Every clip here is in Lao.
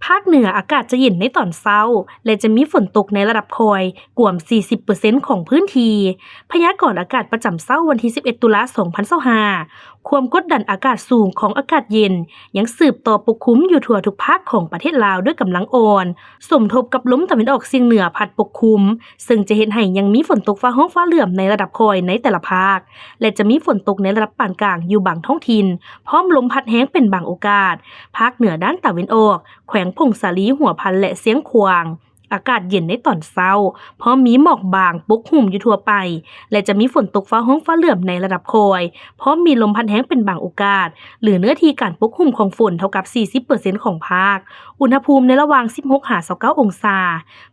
ພາກເໜືອອາກາດຈະເຢັນໃນຕອນເຊົ້າ ແລະ ຈະມີຝົນຕົກໃນລະດັບຄ່ອຍກວມສີ່ສິບເປີເຊັນຂອງພື້ນທີ່. ພະຍາກອນອາກາດປະຈຳເຊົ້າວັນທີສິບເອັດ ຕຸລາ ສອງພັນຊາວຫ້າ ຄວາມກົດດັນອາກາດສູງຂອງອາກາດເຢັນ ຍັງສືບຕໍ່ປົກຄຸມຢູ່ທົ່ວທຸກພາກຂອງປະເທດລາວດ້ວຍກຳລັງອ່ອນ, ສົມທົບກັບລົມຕາເວັນອອກສຽງເໜືອພັດປົກຄຸມ, ເຊິ່ງຈະເຮັດໃຫ້ຍັງມີຝົນຕົກຟ້າຮ້ອງຟ້າເຫຼື້ອມໃນລະດັບຄ່ອຍໃນແຕ່ລະພາກ ແລະ ຈະມີຝົນຕົກໃນລະດັບປານກາງຢູ່ບາງທ້ອງຖິ່ນ, ພ້ອມລົມພັດແຮງເປັນບາງໂອກາດ. ພາກເໜືອດ້ານຕາເວັນອອກ, ແຂວງຜົ້ງສາລີ, ຫົວພັນ ແລະ ຊຽງຂວາງ, ອາກາດເຢັນໃນຕອນເຊົ້າ, ພ້ອມມີໝອກບາງປົກຫຸ້ມຢູ່ທົ່ວໄປ ແລະ ຈະມີຝົນຕົກຟ້າຮ້ອງຟ້າເຫຼື້ອມໃນລະດັບຄ່ອຍ, ພ້ອມມີລົມພັດແຮງເປັນບາງໂອກາດ ຫຼື ເນື້ອທີ່ການປົກຫຸ້ມຂອງຝົນເທົ່າກັບສີ່ສິບເປີເຊັນຂອງພາກ. ອຸນຫະພູມໃນລະຫວ່າງສິບຫົກຫາຊາວເກົ້າອົງສາ.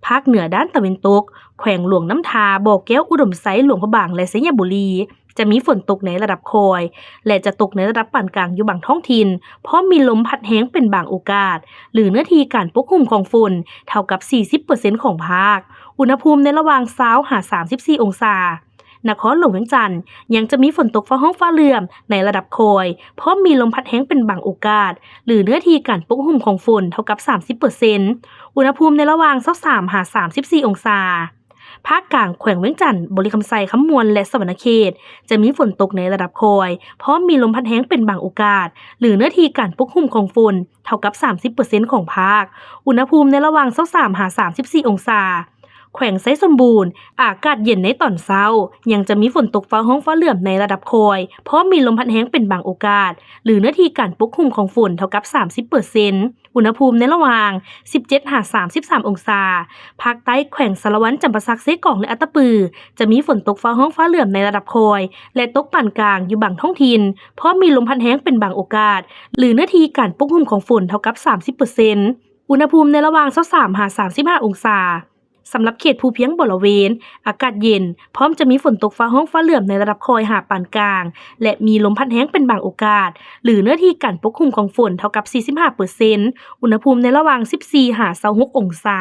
ພາກເໜືອດ້ານຕາເວັນຕົກ, ແຂວງຫຼວງນ້ຳທາ, ບໍ່ແກ້ວ, ອຸດົມໄຊ, ຫຼວງພະບາງ ແລະ ໄຊຍະບູລີ ຈະມີຝົນຕົກໃນລະດັບຄ່ອຍ ແລະ ຈະຕົກໃນລະດັບປານກາງຢູ່ບາງທ້ອງຖິ່ນ, ພ້ອມມີລົມພັດແຮງເປັນບາງໂອກາດ ຫຼື ເນື້ອທີ່ການປົກຫຸ້ມຂອງຝົນເທົ່າກັບສີ່ສິບເປີເຊັນຂອງພາກ. ອຸນຫະພູມໃນລະຫວ່າງຊາວຫາສາມສິບສີ່ອົງສາ. ນະຄອນຫຼວງວຽງຈັນ ຍັງຈະມີຝົນຕົກຟ້າຮ້ອງຟ້າເຫຼື້ອມໃນລະດັບຄ່ອຍ, ພ້ອມມີລົມພັດແຮງເປັນບາງໂອກາດ ຫຼື ເນື້ອທີ່ການປົກຫຸ້ມຂອງຝົນເທົ່າກັບສາມສິບເປີເຊັນ. ອຸນຫະພູມໃນລະຫວ່າງຊາວສາມຫາສາມສິບສີ່ອົງສາ. ພາກກາງ, ແຂວງວຽງຈັນ, ບໍລິຄຳໄຊ, ຄຳມ່ວນ ແລະ ສະຫວັນນະເຂດ ຈະມີຝົນຕົກໃນລະດັບຄ່ອຍ, ພ້ອມມີລົມພັດແຮງເປັນບາງໂອກາດ ຫຼື ເນື້ອທີ່ການປົກຫຸ້ມຂອງຝົນເທົ່າກັບສາມສິບເປີເຊັນຂອງພາກ. ອຸນຫະພູມໃນລະຫວ່າງຊາວສາມຫາສາມສິບສີ່ອົງສາ. ແຂວງໄຊສົມບູນ, ອາກາດເຢັນໃນຕອນເຊົ້າ, ຍັງຈະມີຝົນຕົກຟ້າຮ້ອງຟ້າເຫຼື້ອມໃນລະດັບຄ່ອຍ, ພ້ອມມີລົມພັດແຮງເປັນບາງໂອກາດ ຫຼື ເນື້ອທີ່ການປົກຫຸ້ມຂອງຝົນເທົ່າກັບສາມສິບເປີເຊັນ. ອຸນຫະພູມໃນລະຫວ່າງສິບເຈັດຫາສາມສິບສາມອົງສາ. ພາກໃຕ້, ແຂວງສາລະວັນ, ຈຳປາສັກ, ເຊກອງ ແລະ ອັດຕະປື ຈະມີຝົນຕົກຟ້າຮ້ອງຟ້າເຫຼື້ອມໃນລະດັບຄ່ອຍ ແລະ ຕົກປານກາງຢູ່ບາງທ້ອງຖິ່ນ, ພ້ອມມີລົມພັດແຮງເປັນບາງໂອກາດ ຫຼື ເນື້ອທີ່ການປົກຫຸ້ມຂອງຝົນເທົ່າກັບສາມສິບເປີເຊັນ. ອຸນຫະພູມໃນລະຫວ່າງຊາວສາມຫາສາມສິບຫ້າອົງສາ. ສຳລັບເຂດພູພຽງບໍລະເວນ, ອາກາດເຢັນ, ພ້ອມຈະມີຝົນຕົກຟ້າຮ້ອງຟ້າເຫຼື້ອມໃນລະດັບຄ່ອຍຫາປານກາງ ແລະ ມີລົມພັດແຮງເປັນບາງໂອກາດ ຫຼື ເນື້ອທີ່ການປົກຄຸມຂອງຝົນເທົ່າກັບສີ່ສິບຫ້າເປີເຊັນ. ອຸນຫະພູມໃນລະຫວ່າງສິບສີ່ຫາຊາວຫົກອົງສາ.